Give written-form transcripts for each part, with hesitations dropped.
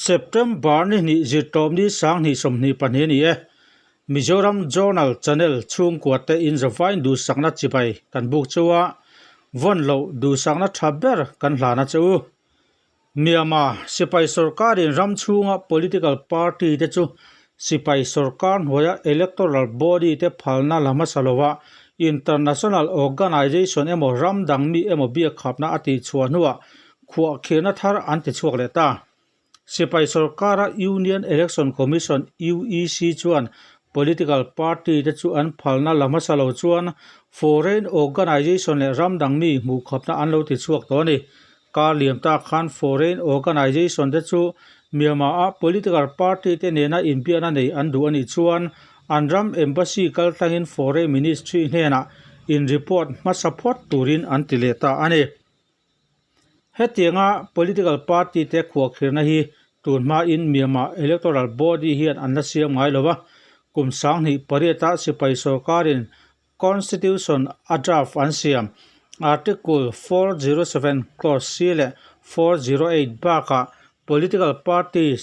September ni hnih zirtawpni 2022 a ni e. Mizoram Journal Channel chhungkua te inzavain duhsakna chibai kan buk cheu a, vawn loh duhsakna tha ber kan hlan a che u. Myanmar sipai sorkarin ram chhunga political party te chu sipai sorkar hnuaia electoral body te phalna la hmasa lova international organization emaw ram dang mi emaw biakkhapna a tihchhuah hnuah khuahkhirna thar an ti chhuak leh ta. Sipai sorkara Union Election Commission, UEC, chuan political party te chu an phalna la hmasa lo chuan foreign organization leh ram dang mi hmuhkhapna an lo ti chhuak tawh a ni. Kar liam tak khan foreign organization te chu Myanmar-a political party te nena inbiakna nei an duh a nih chuan an ram embassy kaltlangin foreign ministry hnenah in report hmasa phawt turin an ti leh ta a ni. Hetianga political party te khuahkhirna hi tun hmain Myanmar electoral body hian an la siam ngai lo va, kum 2008-a sipai sorkarin Constitution a draft an siam Article 407 clause C leh 408 bakah Political Parties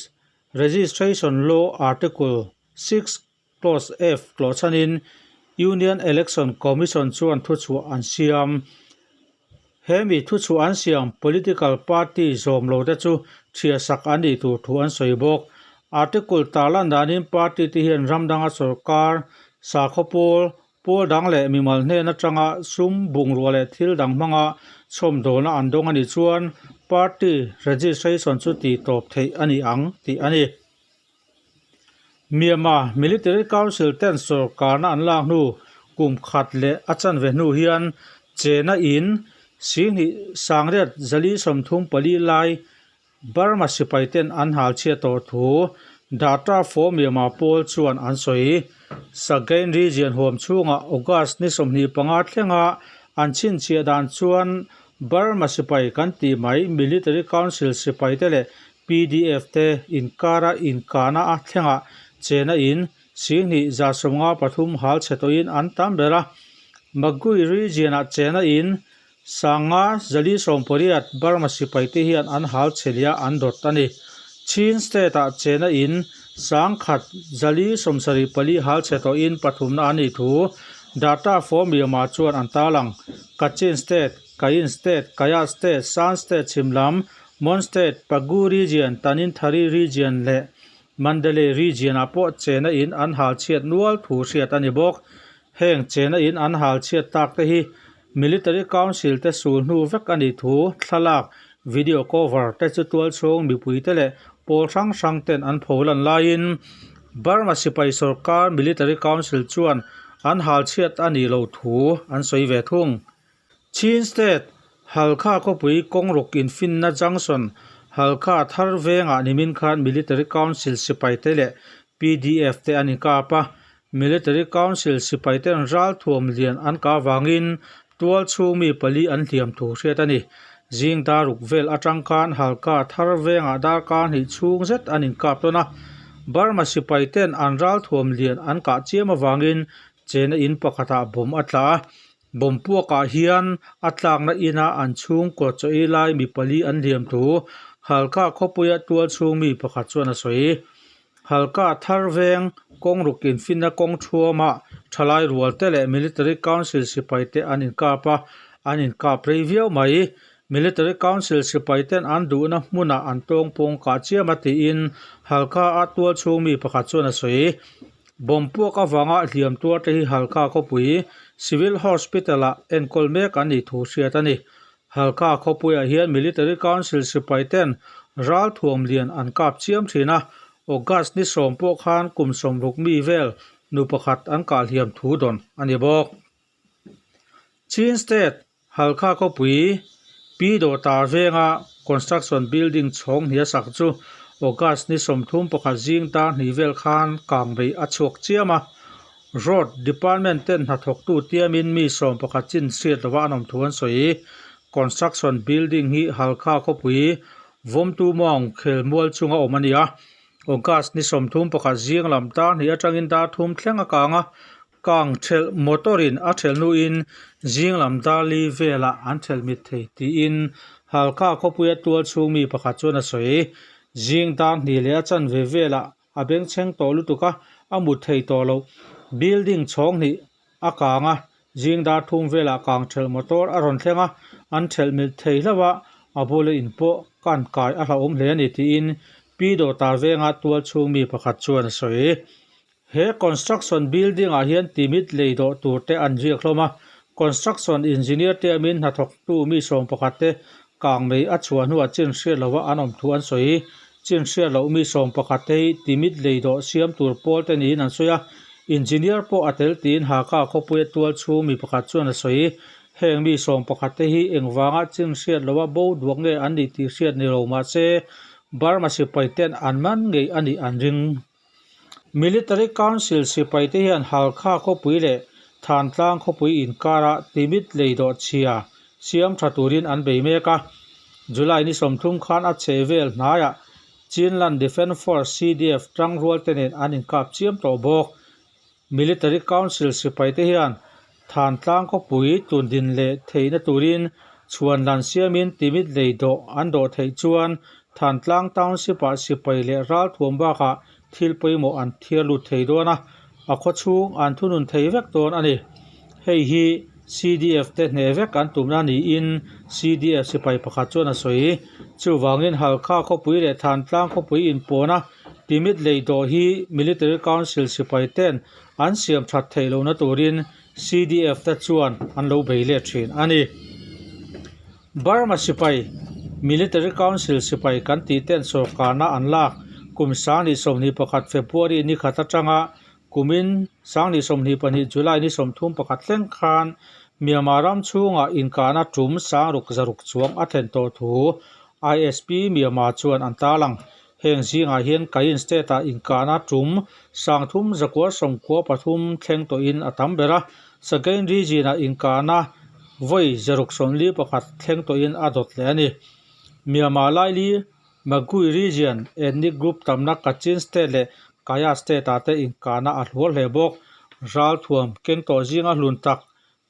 Registration Law Article 6 clause F tlawh chhanin Union Election Commission chuan thuchhuah an siam. He mi thuchhuah an siam political party zawm lo te chu thiahsak an nih tur thu an sawi bawk. Article tarlan danin party te hian ram danga sorkar, sakhaw pawl, pawl dang leh mimal hnen atanga sum, bungrua leh thil dang hmanga chhawmdawlna an dawng a nih chuan party registration chu tih tawp theih a ni ang tih a ni. Myanmar Military Council ten sorkarna an lak hnu kum khat leh a chanve hnu hian Chena in 2834 lai Burma sipai ten an hal chhiat tawh thu Data for Myanmar pawl chuan an sawi. Sagaing region huam chhungah August ni 25 thlenga an chhinchhiah dan chuan Burma sipai kan tih mai Military Council sipai te leh Pdf te inkara inkahna a thlengah chena in 2153 hal chhe tawhin an tam ber a. Magui region ah chena in 5480 Burma sipai te hian an hal chhe leh a an dawt a ni. Chin state ah chena in 1174 hal chhe tawhin pathumna an nih thu data for Myanmar chuan an tarlang. Kachin state, Kayin state, Kayah state, Shan state chhim lam Mon State, Pagu Region, Tanintharyi Region leh Mandalay Region ah pawh chena in an hal chhiat nual thu hriat a ni bawk. Heng chena in an hal chhiat tak te hi Military Council te sul hnu vek a nih thu thlalak, video cover, te chu tualchhung mipui te leh pawl hrang hrang ten an pho lan laiin Burma sipai sorkar Military Council chuan an hal chhiat a nih loh thu an sawi ve thung. Chin State, Halkha khawpui kawngruk infinna junction Halkha thar vengah nimin khan Military Council sipaite leh PDF te an inkap a. Military Council sipaiten ral thuam lian an kah avangin tual chhung mi pali an hliam thu hriat a ni. Zing daruk vel atang khan Halkha thar vengah darkar hnih chhung zet an inkap tawn a. Burma sipaiten an ral thuam lian an kah chiam avangin chena in pakhatah bomb a tla a. Bawmpuakah hian a tlakna ina an chhungkaw chaw ei lai mi pali an hliam thu Halkha khawpuia tual chhung mi pakhat chuan a sawi. Halkha thar veng kawngruk infinna kawng thuamah thalai rual te leh Military Council sipai te an inkap a, an inkap rei viau mai. Military Council sipai ten an duhna hmunah an tawng pawng kah chiam a tiin Halkha a tual chhung mi pakhat chuan a sawi. Bawmpuak avanga hliam tuar te hi Halkha khawpui Civil Hospital ah enkawl mek an nih thu hriat a ni. Halkha khawpuiah hian Military Council sipai ten ral thuam lian an kap chiam thin a, August ni 10 pawh khan kum 60 mi vel nu pakhat an kah hliam thu dawn a ni bawk. Chin State Halkha khawpui Pi Dawta venga construction building chhawng hnih a sak chu August ni 31 zing dar hnih vel khan kang beih a chhuak chiam a. Road Department ten hnathawktu tiamin mi 11 chin hriat lova an awm thu an sawi. Construction building hi Halkha khawpui Vawmtu Mawng khelmual chunga awm a ni a. August ni 31 zing lam dar hnih atangin dar thum thleng a kang a. Kang thelh motor in a thelh hnuin zing lam dar li velah an thelh mit thei tiin Halkha khawpuia tual chhung mi pakhat chuan a sawi. Zing dar hnih leh a chanve velah a bengchheng tawh lutuk a, a mut thei tawh loh. Building chhawng hnih a kang a, zing dar thum velah kang thelh motor a rawn thleng a, an thelh milh thei hlauh a, a bula in pawh kan kai a hlauhawm hle a ni tiin Pi Dawta venga tual chhung mi pakhat chuan a sawi. He construction building ah hian timit lei dawh tur te an ziak hlawm a, construction engineer te amin hnathawktu mi sawm pakhat te kang mei a chhuah hnuah chin hriat lova an awm thu an sawi. Chin hriat loh mi sawm pakhat te hi timit lei dawh siam tur pawl te niin an sawi a, engineer pawh a tel tiin Hakha khawpuia tual chhung mi pakhat chuan a sawi. Heng mi sawm pakhat te hi engvanga chin hriat lova bo duak nge an nih tih hriat ni lo mahse Burma sipai ten an man ngei a nih an ring. Military Council sipaite hian Halkha khawpui leh Thantlang khawpui inkara Timit leidawh chhia siam tha turin an bei mek a. July ni 30 khan a chhe vel hnaiah Chinland Defence Force, CDF, tangrualte nen an inkap chiam tawh bawk. Military Council sipaite hian Thantlang khawpui tundin leh theihna turin chhuanlan siamin Timit lei dawh an dawh theih chuan Thantlang Township-ah sipai leh ralthuam bakah thil pawimawh an thiar lut thei dawn a, a khawchhung an thunun thei vek dawn a ni. Hei hi CDF te hneh vek an tumna niin CDF sipai pakhat chuan a sawi. Chuvangin Halkha khawpui leh Thantlang khawpui inpawna Timit lei dawh hi Military Council sipai ten an siam that theih lohna turin CDF te chuan an lo bei let thin a ni. Burma sipai, Military Council sipai kan tih ten sawrkarna an lak kum 2021 February ni khat atanga kumin 2022 July ni 31 thleng khan Myanmar ram chhungah inkahna tum 6,600 chuang a thlen tawh thu ISP Myanmar chuan an tarlang. Heng zingah hian Kayin State-ah inkahna tum 3393 thleng tawhin a tam ber a, Sagaing Region-ah inkahna vawi 641 thleng tawhin a dawt leh a ni. Myanmar laili Magui Region, ethnic group tamna Kachin State leh Kayah State-ah te inkahna a hluar hle bawk. Ralthuam keng tawh zinga hlun tak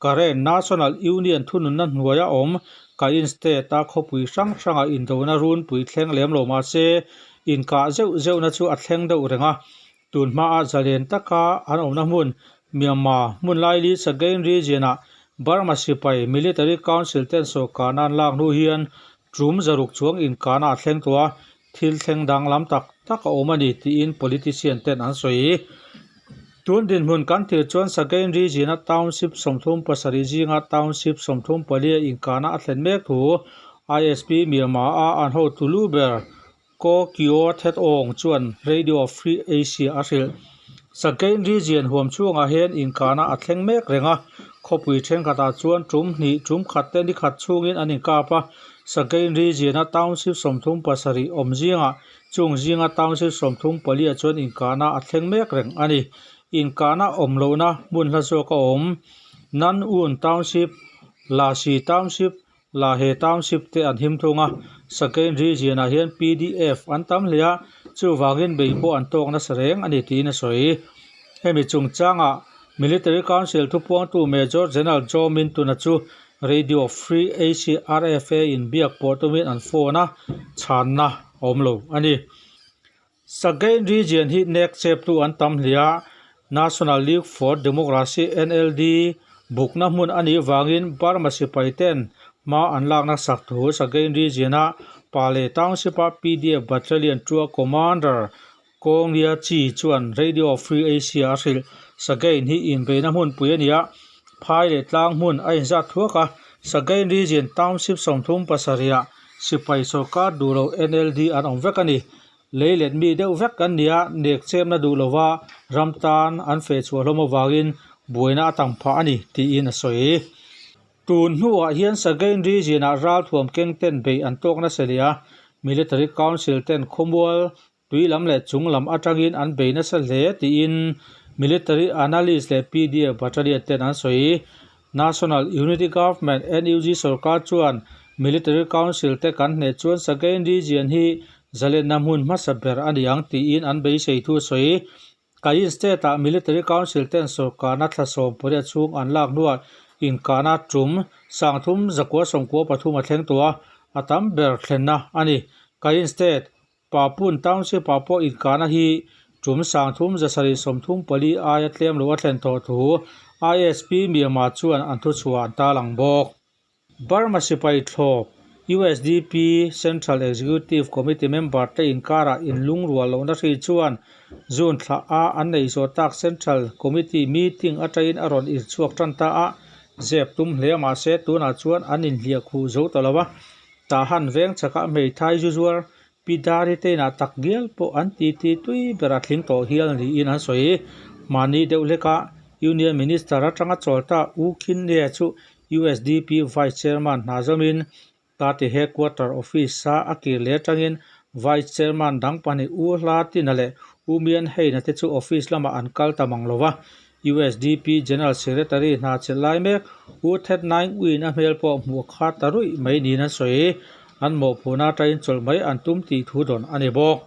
Karen National Union thununna hnuaia awm Kayin State-a khawpui hrang hranga indona runpui thleng lem lo mah se, inkah zeuh zeuhna chu a thleng deuh reng a. Tun hmaah zalen taka an awmna hmun Myanmar hmun laili Sagaing Region-ah Burma sipai Military Council ten sawrkarna an lak hnu hian tum zaruk chuang inkahna a thleng tawh a, thil thleng danglam tak tak a awm a ni tiin politician ten an sawi. Tun dinhmun kan tir chuan Sagaing Region-a township 37 zinga township 34 a inkahna a thlen mek thu ISP Myanmar-a an hotu lu ber Ko Kyaw Thet Aung chuan Radio Free Asia a hrilh. Sagaing Region huam chhungah hian inkahna a thleng mek reng a, khawpui thenkhatah chuan tum hnih tum khat te ni khat chhungin an inkap a. Sagaing Region-a township 37 awm zingah Chung zinga Township 34 ah chuan inkahna a thleng mek reng a ni. Inkahna awm lohna hmun hla zawk a awm. Nan Un Township, Lasi Township, Lahe Township te an him thung a. Sagaing Region ah hian PDF an tam hle a, chuvangin bei pawh an tawk nasa reng a ni tiin a sawi. Hemi chungchangah Military Council thupuangtu Major General Joe Mintuna chu Radio Free Asia, RFA, in biak pawh tumin an phone a, chhanna a awm lo a ni. Sagaing Region hi nek cheptu an tam hle a, National League for Democracy, NLD, bukna hmun a nih vangin Burma sipai ten hma an lakna sak thu Sagaing Region-a Pale Township-a PDF Battalion 2 Commander Kawnglia Chi chuan Radio Free Asia a hrilh. Sagaing hi inbeihna hmunpui a ni a, phai leh tlang hmun a inzat thuak a. Sagaing Region Township 37 ah sipai sawrkar duh lo NLD an awm vek a ni. Lei let mi deuh vek an ni a, nek chemna duh lova ram tan an feh chhuah hlawm avangin buaina a tam phah a ni, tiin a sawi. Tun hnuah hian Sagaing Region-ah ralthuam keng ten beih an tawk nasa leh a, Military Council ten khawmual Tui lam leh chung lam atangin an bei nasa hle tiin Military Analyst leh PDF Battalion ten an sawi. National Unity Government, NUG, sorkar chuan Military Council te kan hneh chuan Sagaing Region hi zalenna hmun hmasa ber a ni ang tiin an beisei thu a sawi. Kayin State-ah Military Council ten sorkarna thla 18 chhung an lak hnuah inkahna tum 3993 a thleng tawh a, a tam ber thlenna a ni. Kayin State. Papun Township-ah pawh inkahna hi tum 3734 aia tlem lo a thlen tawh thu ISP Myanmar chuan an thuchhuah an tarlang bawk. Burma sipai thlawp usdp Central Executive Committee member te inkarah inlungrual lohna hri chuan June thla a an neih zawh tak Central Committee meeting atangin a rawn irchhuak tan ta a, zep tum hle mahse tunah chuan an inhliah khuh zo ta lo a, Tahan veng chakah hmeithai zu zuar Pi Dari te inah tak ngial pawh an titi tui ber a tling tawh hial niin an sawi. Mahni deuh hlekah Union Minister atanga chawl ta U Khin Nye chu usdp Vice Chairman hna zawmin Party Headquarter Office-a a kir leh atangin Vice Chairman dang pahnih U Hla Tina leh U Mian Heina te chu office lamah an kal ta mang lo va. Usdp General Secretary hna chelh lai mek U Thet Naing Uin a hmel pawh hmuh a khat ta ruih mai niin an sawi. An mawhphurhna atangin chawlh mai an tum tih thu dawn a ni bawk.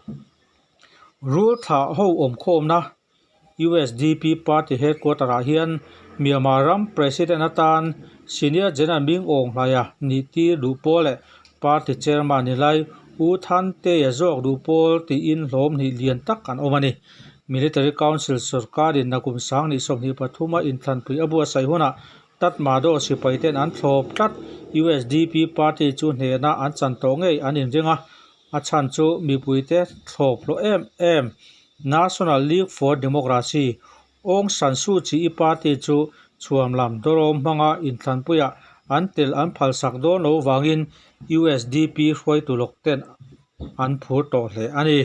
Rul thlah ho awmkhawmna usdp Party Headquarter ah hian Myanmar ram President atan Senior General Ming Aung Hlaia nih tir duh pawl leh Party Chairman ni lai U Than Teia zawk duh pawl tiin hlawm hnih lian tak an awm a ni. Military Council sorkarin nakum 2023 a inthlanpui a buatsaih hunah Tatmadaw sipaiten an thlawp tlat. Usdp party chu hnehna an chan tawh ngei an inring a, a chhan chu mipuite thlawp hlawh em em. National League for Democracy, Aung San Suu Kyi party chu chhuamlam dawrawm hmanga inthlanpuiah an tel an phalsak dawn lo vangin usdp hruaitu lawk ten an phur tawh hle a ni.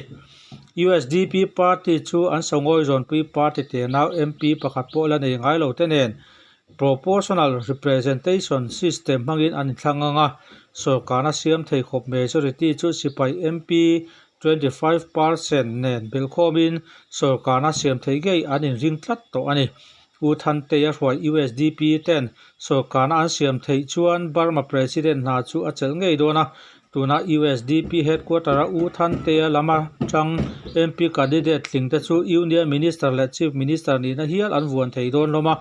Usdp party chu an sawngawi zawnpui party tenau MP pakhat pawh la nei ngai lo te nen proportional representation system hmangin an inthlang ang a, sorkarna siam thei khawp majority chu sipai MP 25% nen belhkhawmin sorkarna siam theih ngei an inring tlat tawh a ni. U Thantei a hruai usdp ten sorkarna an siam theih chuan Burma President hna chu a chelh ngei dawn a, tuna usdp headquarter a U Thantea lama tang MP candidate tling te chu Union Minister leh Chief Minister nihna hial an vuan thei dawn hlawm a,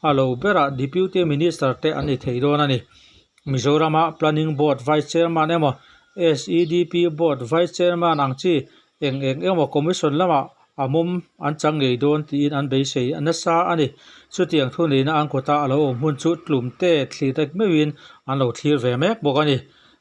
a lo berah Deputy Minister te an ni thei dawn a ni. Mizorama Planning Board Vice Chairman emaw SEDP Board Vice Chairman ang chi Eng eng emaw commission lamah a mawm an chang ngei dawn tiin an beisei nasa a ni. Chutiang thu neihna an kawta a lo awm hun chu tlum te thlir tek meuhin an lo thlir ve mek bawk a ni.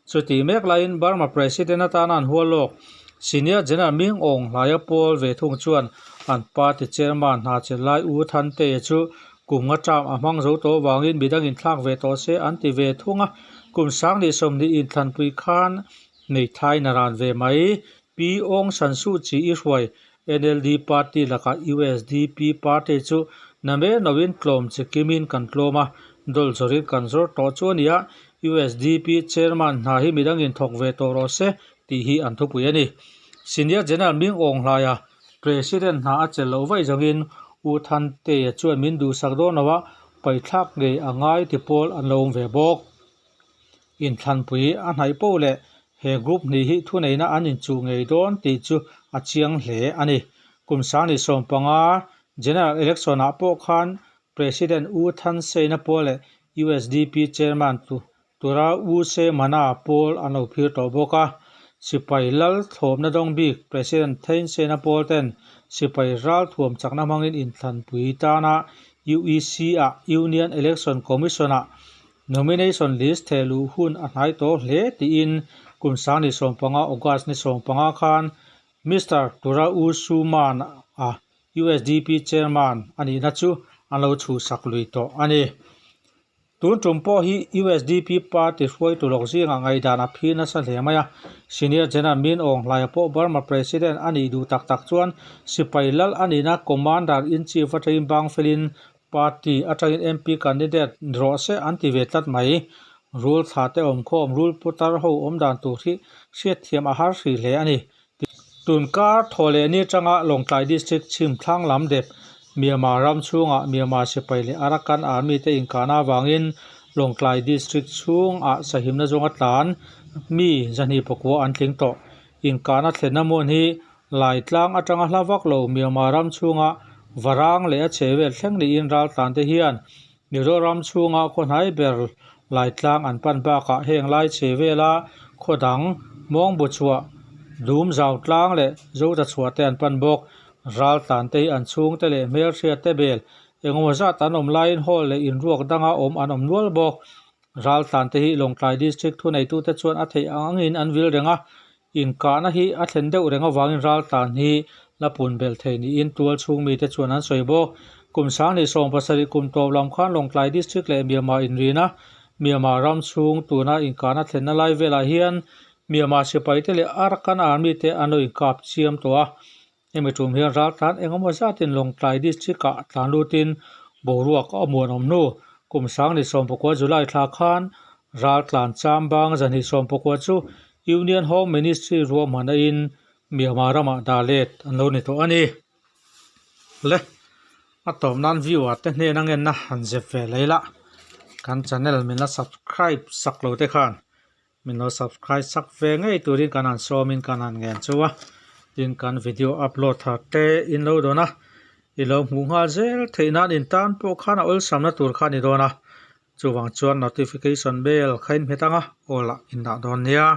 Chutih mek laiin Burma President atana an hual lawk Senior General Ming Aung Hlaia pawl ve thung chuan an party chairman hna chelh lai U Than Te chu kum nga term a hmang zo tawh avangin midangin thlak ve tawh se an ti ve thung a. Kum 2020 inthlanpui khan Hmeithai na ran ve mai. Pi Aung San Suu Kyi i hruai NLD party lakah usdp party chu na mer loin tlawm chi kimin kan tlawm a, dawlh zawrin kan zawr tawh chu a nia. Usdp chairman hna hi midangin thawk ve tawh rawh se tih hi an thupui a ni. Senior General Ming Aung Hlaia President hna a chelh loh vaih zawngin U Than Tea chuan min duhsak dawn lo a, paithlak ngei a ngai ti pawl an lo awm ve bawk. Inthlanpui a hnaih poh leh he group hnih hi thuneihna an inchuh ngei dawn tih chu a chiang hle a ni. Kum 2015 General Election ah pawh khan President U Than Sein-a pawl leh usdp Chairman tura U Se Mana pawl an lo phir tawh bawk a. Sipai lal thlawpna dawng bik President Thein Sein-a pawl ten sipai ral thuam chakna hmangin inthlanpui tana UEC ah Union Election Commission ah Nomination list theh luh hun a hnai tawh hle tiin kum 2015 August ni 15 khan Mister Tura U Su Man a usdp Chairman a nihna chu an lo chhuhsak lui tawh a ni. Tun tum pawh hi usdp party hruaitu lawk zingah ngaihdan a phir nasa hle mai a. Senior General Min Aung Hlaia pawh Burma President a nih duh tak tak chuan sipai lal a nihna Commander in Chief atangin bang felin Party atangin MP candidate ni rawh se an ti ve tlat mai. Rul thla te awmkhawm, rul putar ho awm dan tur hi hriatthiam a har hrih hle a ni. Tunkar thaw leh ni atanga Lawngtlai District chhim thlang lam dep Myanmar ram chhungah Myanmar sipai leh Arakan Army te inkahna avangin Lawngtlai District chhungah sahimna zawnga tlan mi 209 an tling tawh. Inkahna thlenna hmun hi Laitlang atanga hla vak lo Myanmar ram chhunga varang leh a chhehvel thleng niin raltlan te hian Mizoram chhunga khaw hnai ber Laitlang an pan bakah heng lai chhehvela khaw dang mawngbu chhuah Dum zau tlang leh Zota chhuah te an pan bawk. Ral tlan te hi an chhungte leh hmelhriat te bel engemaw zat an awm laiin hall leh inruak danga awm an awm nual bawk. Ral tlan te hi Lawngtlai District thuneitute chuan a theih ang angin an vil reng a, inkahna hi a thlen deuh reng avangin ral tlan hi la pun belh thei niin tual chhung mite chuan an sawi bawk. Kum sanghnih 70 kum tawp lam khan Lawngtlai District leh Myanmar inrina Myanmar ram chhung tuna inkahna thlenna lai velah hian Myanmar sipaite leh Arakan Army te an lo inkap chiam tawh a. Hemi tum hian raltlan engemaw zatin Lawngtlai District-ah tlan lutin boruak a muanawm hnu. Kum 2019 July thla khan raltlan chambang 219 chu Union Home Ministry ruahmanna in Myanmar ramah dah let an lo ni tawh a ni. Le a tawp nan viewer te hnena ngenna han zep ve leh ila kan channel min la subscribe sak lo te khan Min lo subscribe sak ve ngei turin kan han sawmin kan han ngen chu a, tin kan video upload thar te in lo dawn a, i lo hmuh nghal zel theih nan in tan pawh khan a awlsamna tur kha a ni dawn a, chuvang chuan notification bell kha in hmet ang a, aw lah in dah dawn nia.